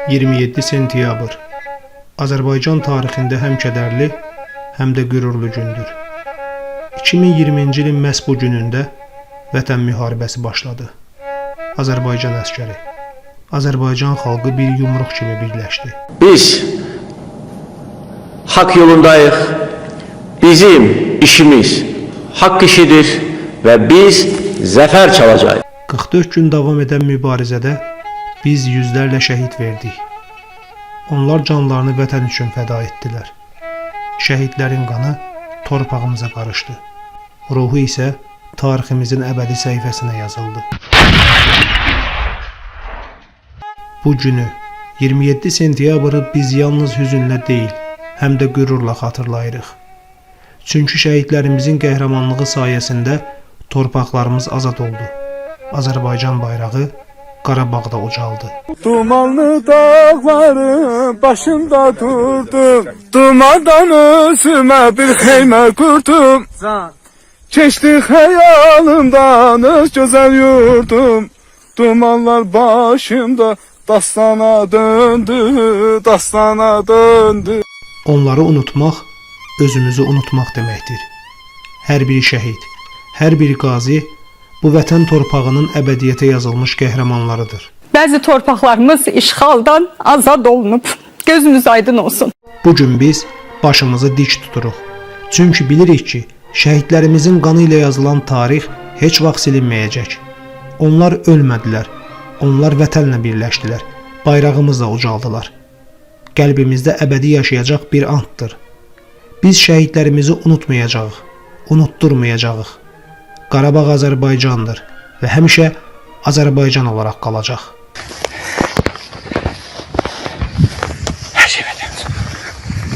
27 sentyabr Azərbaycan tarixində həm kədərli, həm də qürurlu gündür. 2020-ci ilin məhz bu günündə Vətən müharibəsi başladı. Azərbaycan əsgəri, Azərbaycan xalqı bir yumruq kimi birləşdi. Biz haqq yolundayıq. Bizim işimiz haqq işidir və biz zəfər çalacağıq. 44 gün davam edən mübarizədə biz yüzlərlə şəhid verdik. Onlar canlarını vətən üçün fəda etdilər. Şəhidlərin qanı torpağımıza qarışdı. Ruhu isə tariximizin əbədi səhifəsinə yazıldı. Bu günü 27 sentyabrı biz yalnız hüzünlə deyil, həm də qürurla xatırlayırıq. Çünki şəhidlərimizin qəhrəmanlığı sayəsində torpaqlarımız azad oldu. Azərbaycan bayrağı Qarabağda ucaldı. Dumanlı dağların başında durdum. Dumandan özüme bir xeymə qurdum. Keçdi xəyalımdan öz gözəl yurdum. Dumanlar başımda dastana döndü, dastana döndü. Onları unutmaq özümüzü unutmaq deməkdir. Hər bir şəhid, hər bir qazi bu vətən torpağının əbədiyyətə yazılmış qəhrəmanlarıdır. Bəzi torpaqlarımız işğaldan azad olunub. Gözümüz aydın olsun. Bu gün biz başımızı dik tuturuq. Çünki bilirik ki, şəhidlərimizin qanı ilə yazılan tarix heç vaxt silinməyəcək. Onlar ölmədilər. Onlar vətənlə birləşdilər. Bayrağımızla ucaldılar. Qəlbimizdə əbədi yaşayacaq bir anddır. Biz şəhidlərimizi unutmayacağıq, unutdurmayacağıq. Qarabağ Azərbaycandır və həmişə Azərbaycan olaraq qalacaq.